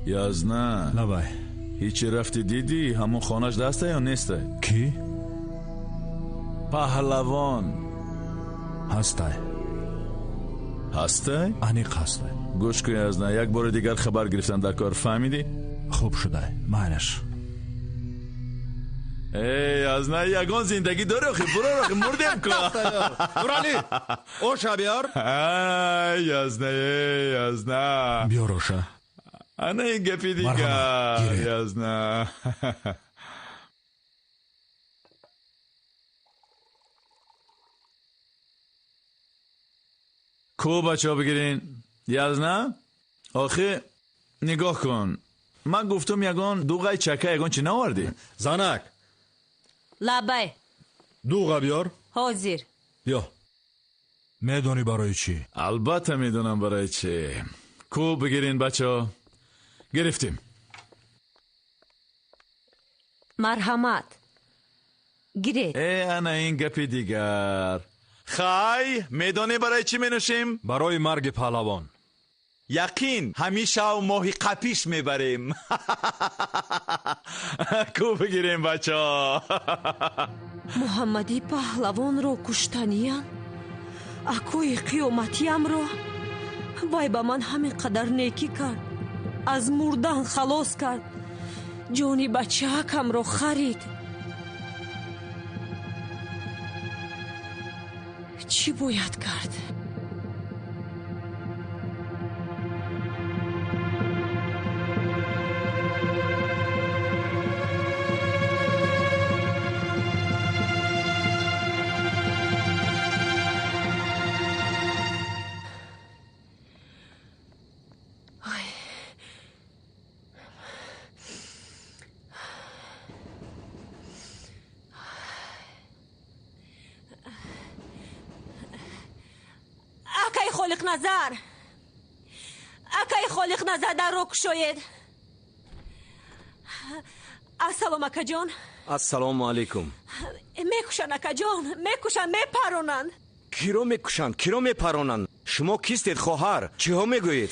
Язна. Лабай. Ҳечи рафти дидӣ, ҳамон хонаш даста ё неста? Кӣ? Паҳлавон. Ҳастай. Ҳастай? Аниқ ҳастай. Гӯш кун Язна, як бори дигар хабар гирифтан дар кор, фаҳмидӣ? Хуб шудай, майлаш. Эй, Язна, ягон зиндагӣ дорӣ охи, бурор охи, мурдем ку. Нуралӣ, оша биёр. Ай, Язна, эй, Язна. Биёр оша. Ана ин гапи дигар, Язна. Ку бачаҳо бигирин. Язна, охи нигоҳ кун. Ман гуфтум ягон дуғай чака ягон чӣ наовардӣ? Занак. Лабай. Дуға биёр. Ҳозир. Биё. Медонӣ барои чӣ? Албатта медонам барои чӣ. Ку бигирин бачаҳо. Гирифтем. Марҳамат. Гиред. Э, ана ин гапи дигар. Хай, медонӣ барои чӣ менӯшем? Барои марги паҳлавон. Яқин, ҳамеша моҳи қапиш мебарем. Ку бигирем бачаҳо. Муҳаммади паҳлавонро куштаниян, акои қиёматиямро. Вай ба ман ҳамин қадар некӣ кард, аз мурдан халос кард, ҷони бачаакамро харид. Чӣ бояд кард? Холиқназар, акаи Холиқназар, дарро кушоед. Ассалом, акаҷон. Ассалому алайкум. Мекушанд, акаҷон, мекушанд, мепаронанд. Киро мекушанд, киро мепаронанд? Шумо кистед, хоҳар? Чиҳо мегӯед?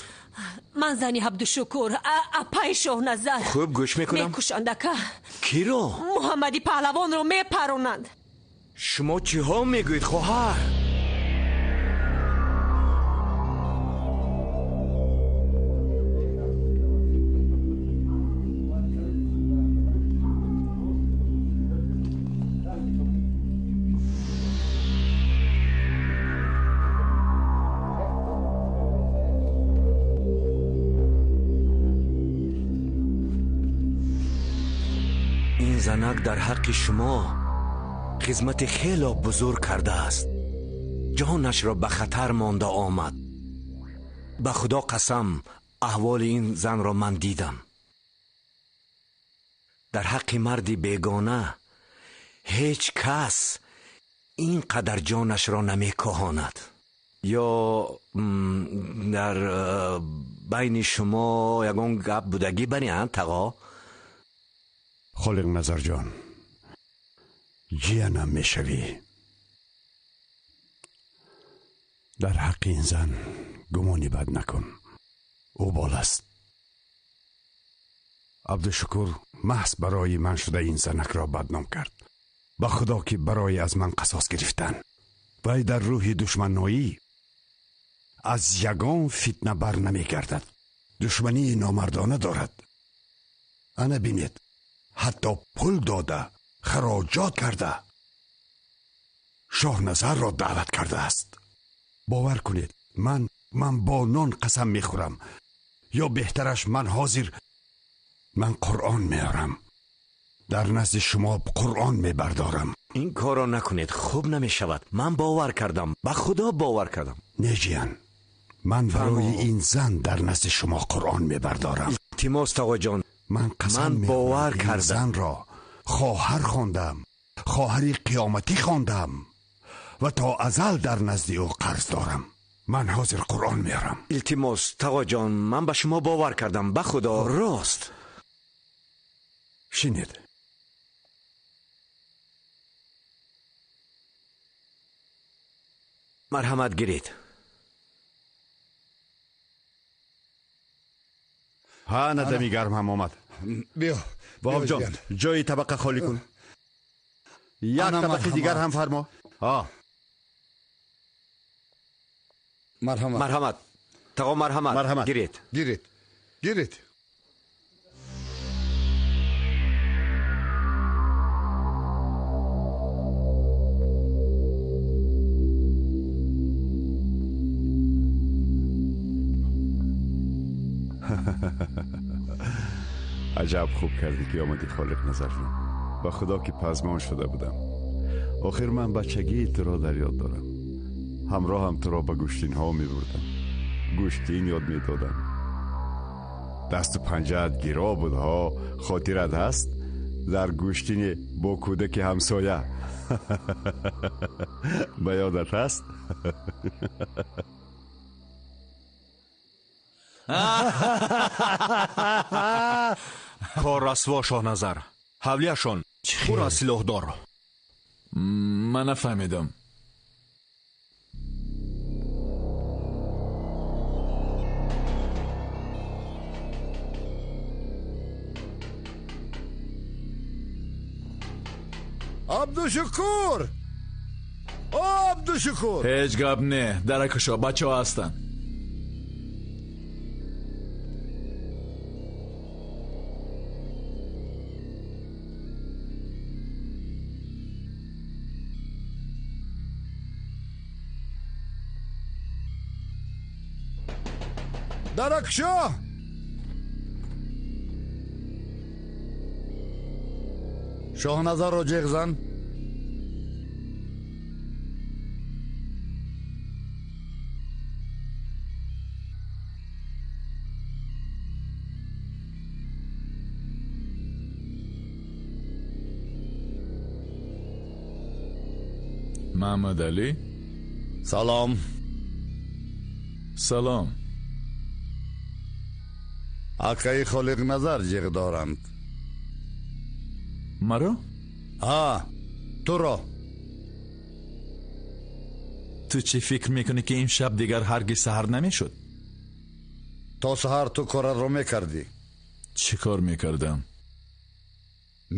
Ман зани Абдушукур, апаи Шоҳназар. Хуб, гӯш мекунам. Мекушанд, ака. Киро? Муҳаммади паҳлавонро мепаронанд. Шумо чиҳо мегӯед, хоҳар? Занак дар ҳаққи шумо хизмати хело бузург кардааст. Ҷонашро ба хатар монда омад. Ба худо қасам, аҳволи ин занро ман дидам. Дар ҳаққи марди бегона ҳеҷ кас ин қадар ҷонашро намекоҳонад. Ё дар байни шумо ягон гап будагӣ бари, тағо? Холиқназарҷон, ҷиянам мешавӣ. Дар ҳаққи ин зан гумони бад накун. Ӯ бол аст. Абдушукур маҳз барои ман шуда ин занакро бадном кард. Ба худо ки барои аз ман қасос гирифтан. Вай дар рӯҳи душманноӣ аз ягон фитна бар намегардад. Душмании номардона дорад. Ана бинед, ҳатто пул дода, хароҷот карда, Шоҳназарро даъват кардааст. Бовар кунед, ман бо нон қасам мехӯрам. Ё беҳтараш, ман ҳозир ман Қуръон меорам. Дар назди шумо Қуръон мебардорам. Ин корро накунед, хуб намешавад. Ман бовар кардам, ба худо бовар кардам. Не ҷиян, ман барои ин зан дар назди шумо Қуръон мебардорам. Илтимос, тағоҷон, ман қасам бовар мехӯрам, ин кардам. занро хоҳар хондам, хоҳари қиёматӣ хондам ва то азал дар назди ӯ қарз дорам. Ман ҳозир Қуръон меорам. Илтимос, тағоҷон, ман ба шумо бовар кардам, ба худо рост. Шинед. Марҳамат, гиред. Ҳа, надами гарм ҳам омад. Биё, Ваҳобҷон, ҷои табақа холӣ кун. Як табақи дигар ҳам фармо. Марҳамат, марҳамат тағо, марҳамат, марҳамат. Гиред, гиред, гиред. Аҷаб хуб кардӣ, ки омадӣ, Холиқ Назарҷон. Ба худо, ки пазмон шуда будам. Охир ман бачагии туро дар ёд дорам. Ҳамроҳам туро ба гӯштинҳо мебурдам, гӯштин ёд медодам. Дасту панҷаат гиро будҳо. Хотират ҳаст, дар гӯштине бо кӯдаки ҳамсоя? Ба ёдат ҳаст? Кор расво, Шоҳназар. Ҳавлияшон пур аз силоҳдор. Ман нафаҳмидам. Абдушукур, о Абдушукур! Ҳеҷ гап не, даракушо, бачаҳо ҳастанд. Даракушо! Шоҳназарро ҷеғ зан. Маҳмадалӣ. Салом. Салом. Акаи Холиқназар ҷеғ доранд. Маро? Ҳа, туро. Ту чӣ фикр мекунӣ, ки имшаб дигар ҳаргиз саҳар намешуд? То саҳар ту корарро мекардӣ. Чӣ кор мекардам?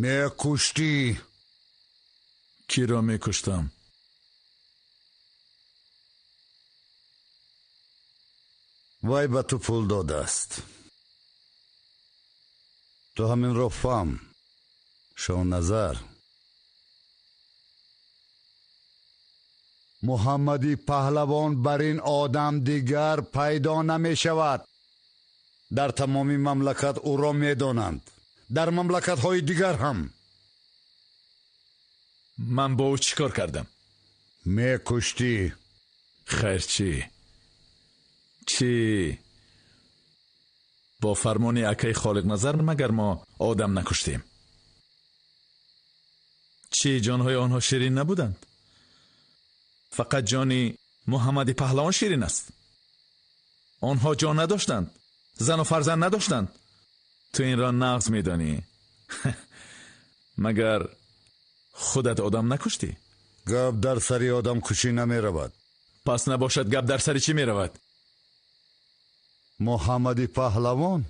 Мекуштӣ. Киро мекуштам? Вай ба ту пул додааст. Ту ҳаминро фаҳм, Шоҳназар. Муҳаммади Паҳлавон бар ин одам дигар пайдо намешавад. Дар тамоми мамлакат ӯро медонанд, дар мамлакатҳои дигар ҳам. Ман бо ӯ чӣ кор кардам? Мекуштӣ. Хайр, чӣ? Чӣ? Бо фармони акаи Холиқназар магар мо одам накуштем? Чӣ, ҷонҳои онҳо ширин набуданд? Фақат ҷони Муҳаммади Паҳлавон ширин аст. Онҳо ҷон надоштанд, зану фарзанд надоштанд. Ту инро нағз медонӣ. Магар худат одам накуштӣ? Гап дар сари одамкушӣ намеравад. Пас набошад, гап дар сари чӣ меравад? Муҳаммади Паҳлавон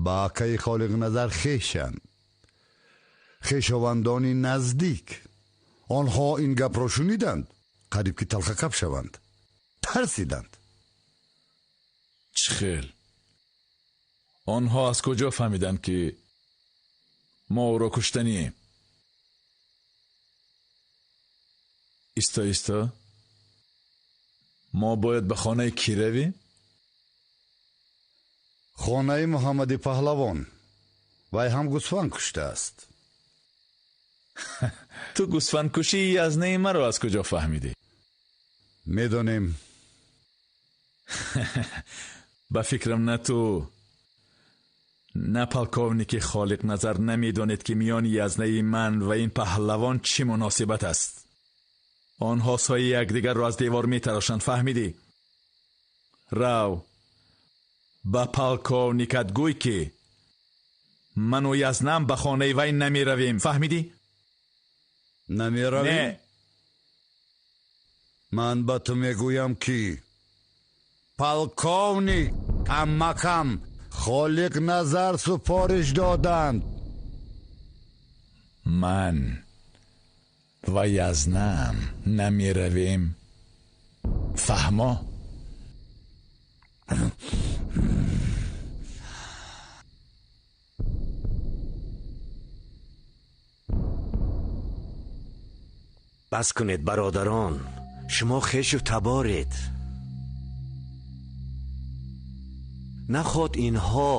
ба акаи Холиқназар хешанд, хешовандони наздик. Онҳо ин гапро шуниданд, қариб ки талхакап шаванд, тарсиданд. Чӣ хел? Онҳо аз куҷо фаҳмиданд, ки мо ӯро куштанием? Исто, исто, мо бояд ба хонаи кӣ равем? Хонаи Муҳаммади Паҳлавон. Вай ҳам гӯсфанд куштааст. Ту гӯсфандкушии язнаи маро аз куҷо фаҳмидӣ? Медонем. Ба фикрам, на ту, на полковники Холиқназар намедонед, ки миёни язнаи ман ва ин паҳлавон чӣ муносибат аст. Онҳо сояи якдигарро аз девор метарошанд, фаҳмидӣ? Рав, ба полковникат гӯй, ки ману язнам ба хонаи вай намеравем, фаҳмидӣ? Намеравем? Не. Ман ба ту мегӯям, ки полковник каммакам Холиқ Назар супориш доданд. Ман ва Язнам намеравем. Фаҳмо? Бас кунед, бародарон, шумо хешу таборед. Наход инҳо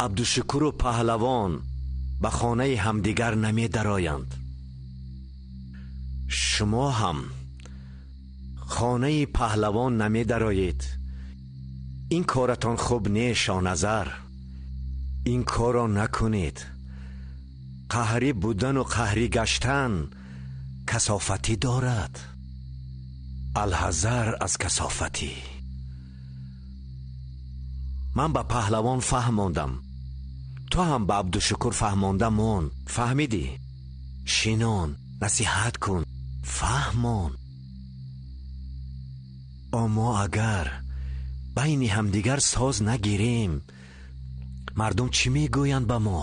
Абдушукуру паҳлавон ба хонаи ҳамдигар намедароянд. Шумо ҳам хонаи паҳлавон намедароед. Ин коратон хуб не, Шоҳназар. Ин корро накунед. Қаҳрӣ будану қаҳрӣ гаштан касофатӣ дорад. Алҳазар аз касофатӣ. Ман ба паҳлавон фаҳмондам, ту ҳам ба Абдушукур фаҳмонда мон. Фаҳмидӣ? Шинон, насиҳат кун, фаҳмон. Аммо агар байни ҳамдигар соз нагирем, мардум чӣ мегӯянд ба мо?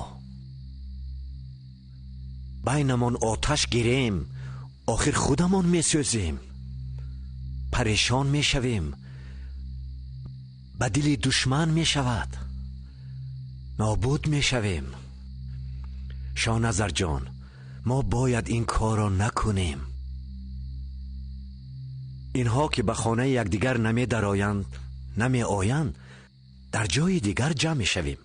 Байнамон оташ гирем, охир худамон месӯзем, парешон мешавем, ба дили душман мешавад, нобуд мешавем. Шоҳназарҷон, мо бояд ин корро накунем. Инҳо ки ба хонаи якдигар намедароянд, намеоянд, дар ҷои дигар ҷамъ мешавем.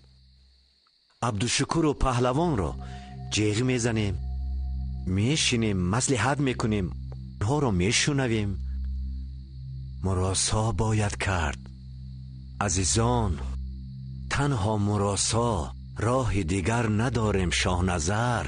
Абдушукуру паҳлавонро ҷеғ мезанем, мешинем, маслиҳат мекунем, онҳоро мешунавем. Муросо бояд кард. Азизон, танҳо муросо, роҳи дигар надорем, Шоҳназар.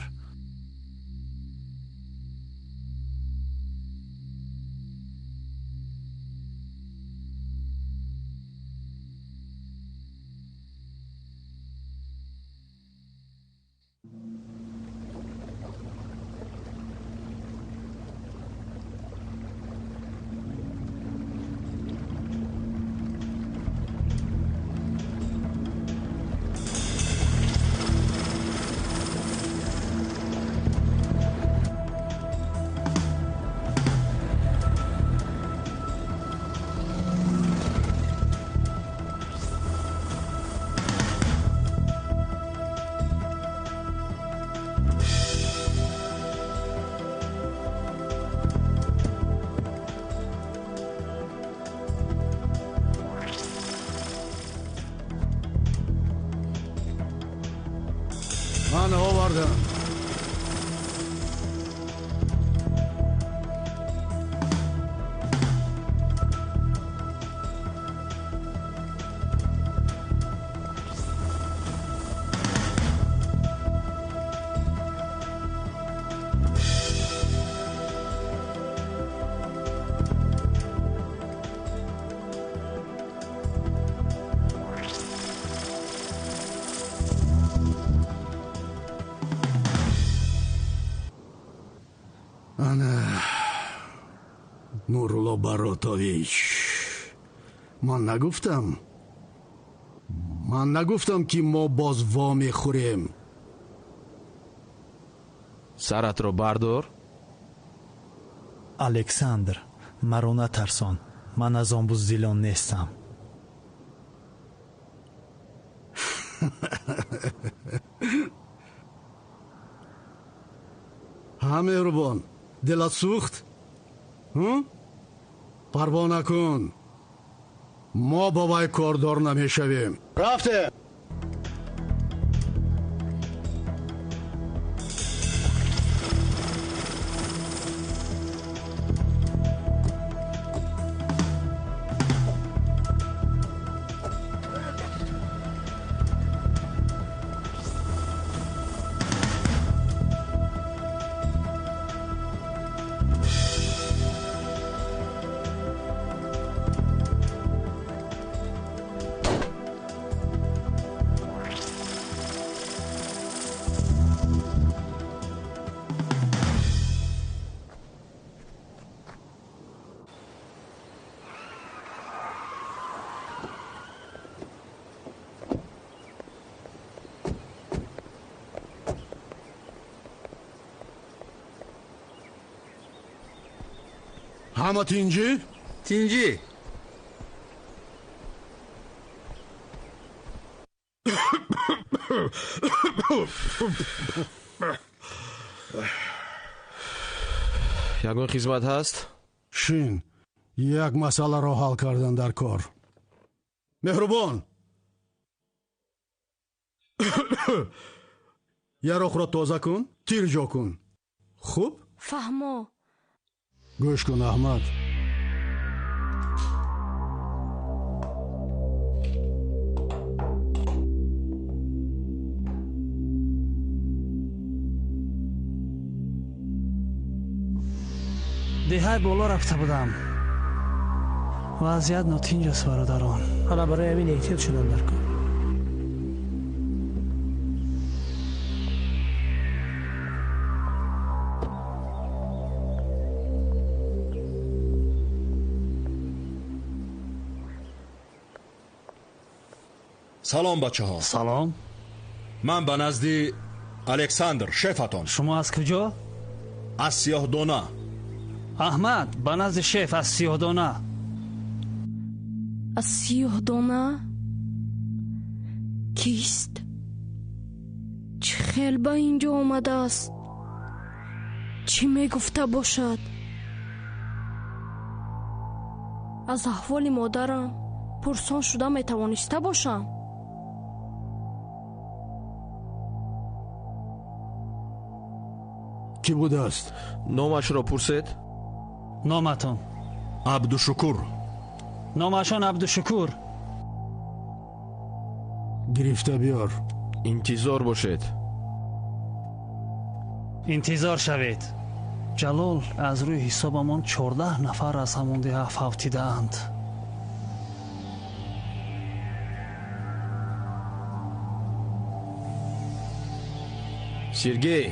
Ман овардам. Ана, Нурулло Баротович, ман нагуфтам, ки мо боз во мехӯрем. Саратро бардор. Александр, маро натарсон, ман аз он буздилон нестам. Ҳа, меҳрубон, дилат сӯхт? Парво накун, мо бо вай кордор намешавем. Рафтем. Ҳама тинҷӣ? Тинҷӣ. Ягон хизмат ҳаст? Шин, як масъаларо ҳал кардан дар кор. Меҳрубон, яроқро тоза кун, тир ҷо кун. Хуб? Фаҳмо. Гӯш кун, Аҳмад. Деҳаи боло рафта будам. Вазъият нотинҷ аст, бародарон. Ҳала барои ҳамин эҳтиёт шудан дар кор. Салом, бачаҳо. Салом. Ман ба назди Александр, шефатон. Шумо аз куҷо? Аз Сиёҳдона. Аҳмад, ба назди шеф аз Сиёҳдона. Аз Сиёҳдона? Кист? Чӣ хел ба ин ҷо омадааст? Чӣ мегуфта бошад? Аз аҳволи модарам пурсон шуда метавониста бошам? Кӣ будааст? Номашро пурсед. Номатон? Абдушукур. Номашон Абдушукур. Гирифта биёр. Интизор бошед. Интизор шавед. Ҷалол, аз рӯи ҳисобамон 14 нафар аз ҳамон деҳа фавтидаанд. Сергей.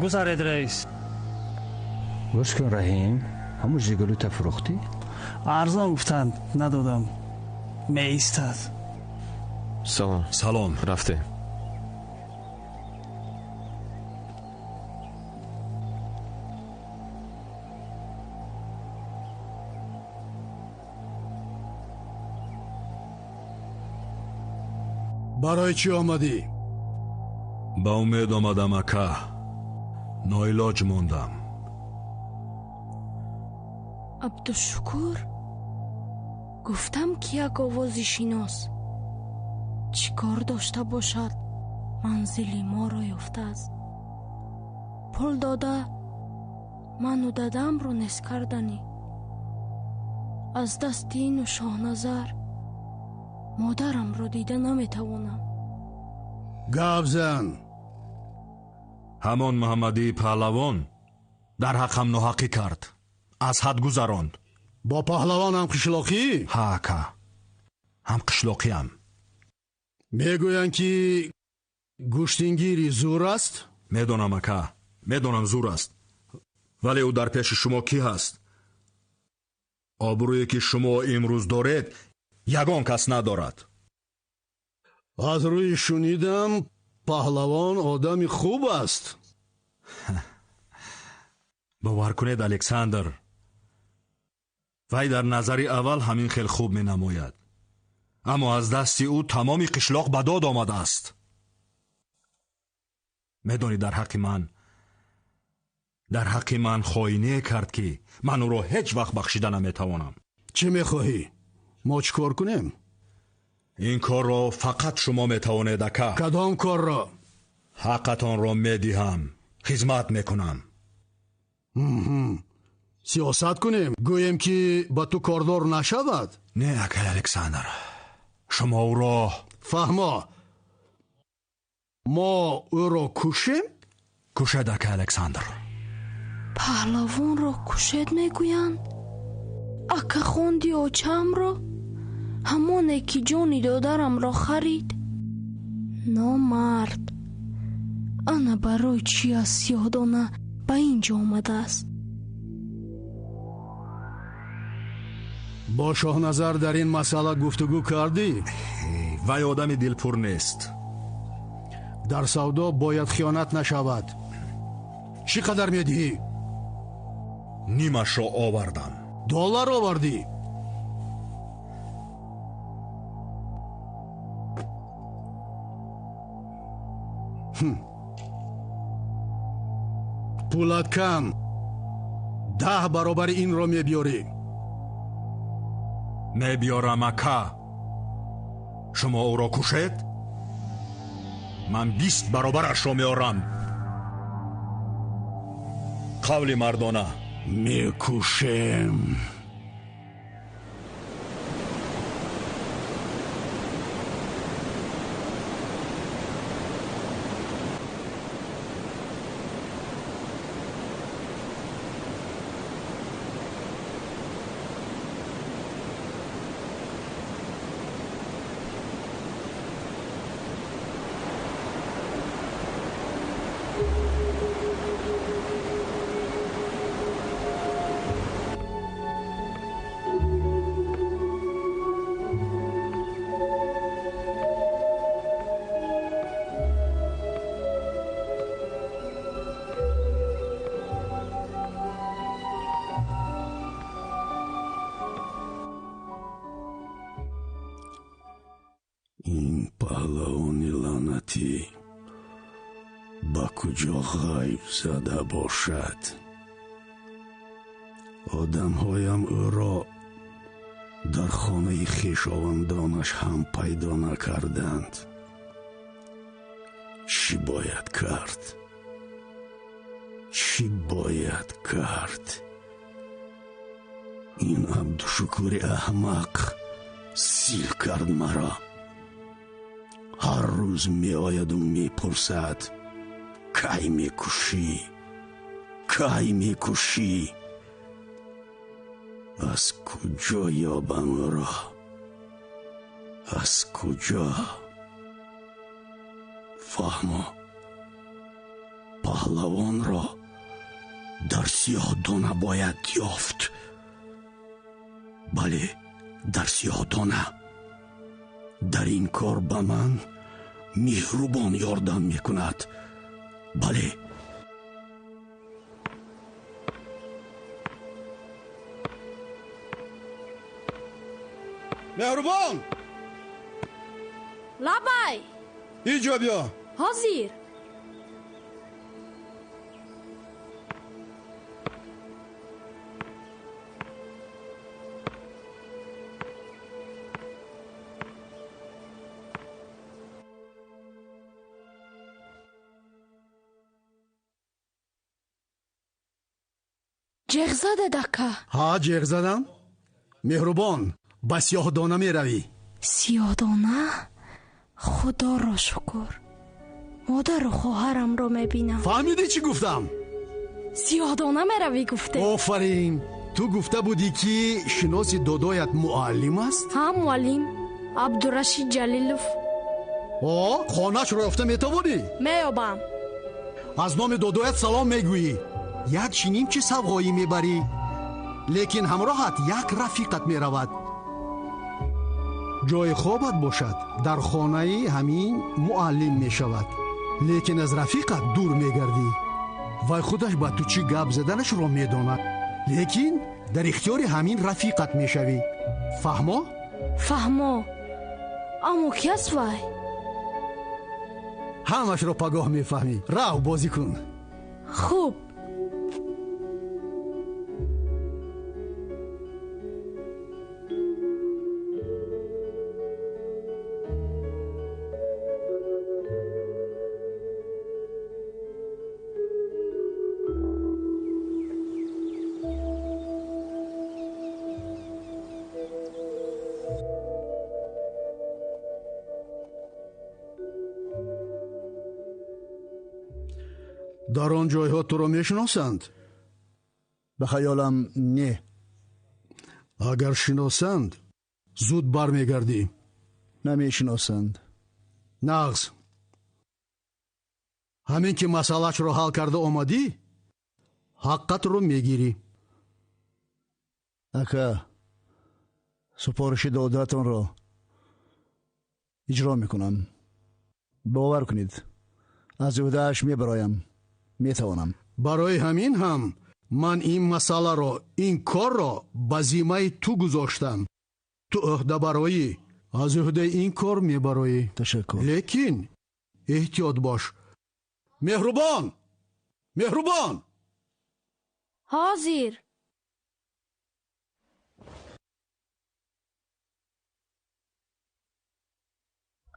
Гузаред, раис. Гӯш кун, Раҳим, ҳамун Жигулута фурӯхтӣ? Арзон гуфтанд, надодам. Меистад. Салом. Салом. Рафте. Барои чӣ омадӣ? Ба умед омадам, ака. Ноилоҷ мондам. Абдушукур? Гуфтам, ки як овози шинос. Чӣ кор дошта бошад, манзили моро ёфтааст. Пул дода ману дадамро нес карданӣ. Аз дасти ину Шоҳназар модарамро дида наметавонам. Гап зан. Ҳамон Муҳаммадии паҳлавон дар ҳаққам ноҳақӣ кард, аз ҳад гузаронд. Бо паҳлавон ҳам қишлоқӣ? Ҳа, ака, ҳам қишлоқиам. Мегӯянд, ки гӯштингири зур аст? Медонам, ака, медонам, зур аст. Вале ӯ дар пеши шумо кӣ ҳаст? Обрӯе ки шумо имрӯз доред, ягон кас надорад. Аз рӯи шунидам, паҳлавон одами хуб аст. Бовар кунед, Александр, вай дар назари аввал ҳамин хел хуб менамояд, аммо аз дасти ӯ тамоми қишлоқ ба дод омадааст. Медонӣ, дар ҳаққи ман хоиние кард, ки ман ӯро ҳеҷ вақт бахшида наметавонам. Чӣ мехоҳӣ? Мо чӣ кор кунем? Ин корро фақат шумо метавонед, ака. Кадом корро? Ҳаққатонро медиҳам, хизмат мекунам. Сиёсат кунем, гӯем, ки ба ту кордор нашавад? Не, акай Александр, шумо ӯро фаҳмо. Мо ӯро кушем? Кушед, акай Александр. Паҳлавонро кушед мегӯянд? Ака хонди очамро? Ҳамоне ки ҷони додарамро харид? Номард! Ана барои чӣ аз Сиёҳдона ба ин ҷо омадааст? Бо Шоҳназар дар ин масъала гуфтугӯ кардӣ? Вай одами дилпур нест. Дар савдо бояд хиёнат нашавад. Чӣ қадар медиҳӣ? Нимашро овардам. Доллар овардӣ? Пулат кам, 10 баробари инро мебиёрӣ. Мебиёрам, ака. Шумо ӯро кушед, ман 20 баробарашро меорам. Қавли мардона. Мекушем. Ин паҳлавони лаънатӣ ба куҷо ғайб зада бошад? Одамҳоям ӯро дар хонаи хешовандонаш ҳам пайдо накарданд. Чӣ бояд кард? Чӣ бояд кард? Ин Абдушукури аҳмақ сил кард маро. Ҳар рӯз меояду мепурсад: кай мекушӣ? Кай мекушӣ? Аз куҷо ёбам ӯро? Аз куҷо? Фаҳмо, паҳлавонро дар Сиёҳдона бояд ёфт. Бале, дар Сиёҳдона. Дар ин кор ба ман меҳрубон ёрдам мекунад. Бале. Меҳрубон! Лабай! Инҷо биё. Ҳозир. Ҷеғ задед, ака? Ҳа, ҷеғ задам. Меҳрубон, ба Сиёҳдона меравӣ. Сиёҳдона? Худоро шукр, модару хоҳарамро мебинам. Фаҳмидӣ чӣ гуфтам? Сиёҳдона меравӣ гуфте. Офарин! Ту гуфта будӣ, ки шиноси додоят муаллим аст? Ҳа, муаллим Абдурашид Ҷалилов. О, хонаашро ёфта метавонӣ? Меёбам. Аз номи додоят салом мегӯӣ. Як чинимчи савғоӣ мебарӣ, лекин ҳамроҳат як рафиқат меравад. Ҷои хобат бошад дар хонаи ҳамин муаллим мешавад, лекин аз рафиқат дур мегардӣ. Вай худаш ба ту чӣ гап заданашро медонад, лекин дар ихтиёри ҳамин рафиқат мешавӣ. Фаҳмо? Фаҳмо. Аммо ки аст вай? Ҳамашро пагоҳ мефаҳмӣ. Рав, бозӣ кун. Хуб. Дар он ҷойҳо туро мешиносанд? Ба хаёлам, не. Агар шиносанд, зуд бармегардӣ. Намешиносанд. Нағз. Ҳамин ки масъалаашро ҳал карда омадӣ, ҳаққатро мегирӣ. Ака, супориши додаатонро иҷро мекунам. Бовар кунед, аз ӯҳдааш мебароям. Метавонам. Барои ҳамин ҳам Ман ин масъаларо, ин корро ба зиммаи ту гузоштам. Ту ӯҳдабароӣ, аз ӯҳдаи ин кор мебароӣ. Ташаккур. Лекин эҳтиёт бош. Меҳрубон, меҳрубон. Ҳозир.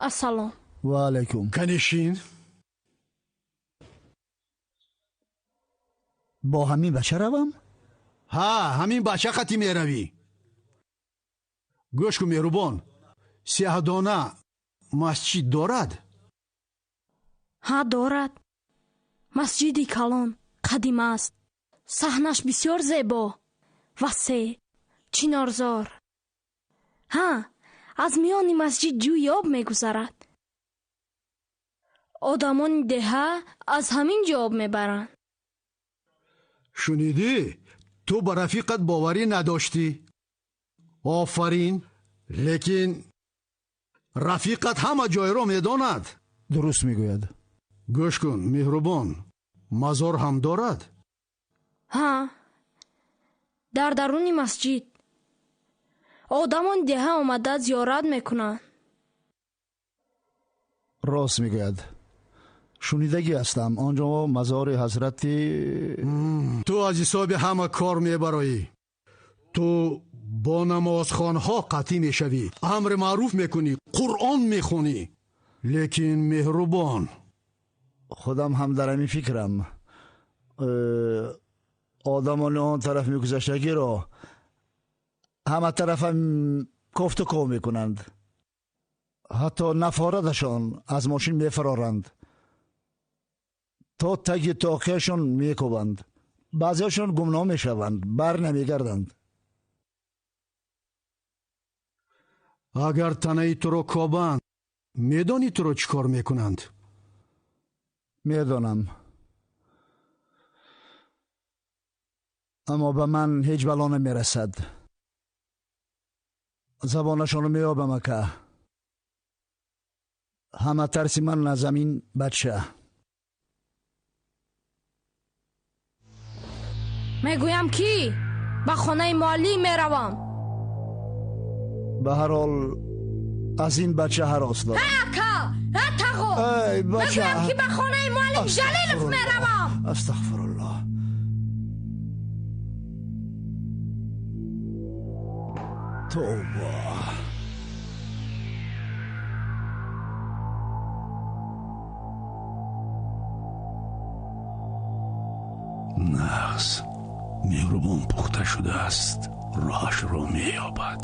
Ассалом. Ва алайкум. Канишин. Бо ҳамин бача равам? Ҳа, ҳамин бача қатӣ меравӣ. Гӯш кун, меҳрубон, Сиёҳдона масҷид дорад? Ҳа, дорад. Масҷиди калон, қадим аст. Саҳнаш бисёр зебо, васеъ, чинорзор. Ҳа, аз миёни масҷид ҷӯи об мегузарад. Одамони деҳа аз ҳамин ҷо об мебаранд. Шунидӣ? Ту ба рафиқат боварӣ надоштӣ. Офарин, лекин рафиқат ҳама ҷойро медонад. Дуруст мегӯяд. Гӯш кун, меҳрубон, мазор ҳам дорад? Ҳа, дар даруни масҷид. Одамони деҳа омада зиёрат мекунанд. Рост мегӯяд. Шунидагӣ ҳастам, он ҷо мазори ҳазрати. Ту аз ҳисоби ҳама кор мебароӣ. Ту бо намозхонҳо қатъӣ мешавӣ, амри маъруф мекунӣ, Қуръон мехонӣ. Лекин меҳрубон, худам ҳам дар ҳамин фикрам. Одамони он тараф мегузаштагиро ҳама тарафа кофту ков мекунанд. Ҳатто нафорадашон аз мошин мефароранд, то таги тоқияшон мекӯбанд. Баъзеашон гумном мешаванд, бар намегарданд. Агар танаи туро кобанд, медонӣ туро чӣ кор мекунанд? Медонам, аммо ба ман ҳеҷ бало намерасад. Забонашонро меёбам, ака. Ҳама тарси ман аз ҳамин бача. Мегӯям, ки ба хонаи муаллим меравам. Ба ҳар ҳол аз ин бача ҳарос дорам. Ҳа, ака, ҳа, тағо. Эй бача, мегӯям, ки ба хонаи муаллим Жалилов меравам. Астағфируллоҳ. Тавба. Нағз, меҳрубон пухта шудааст, роҳашро меёбад.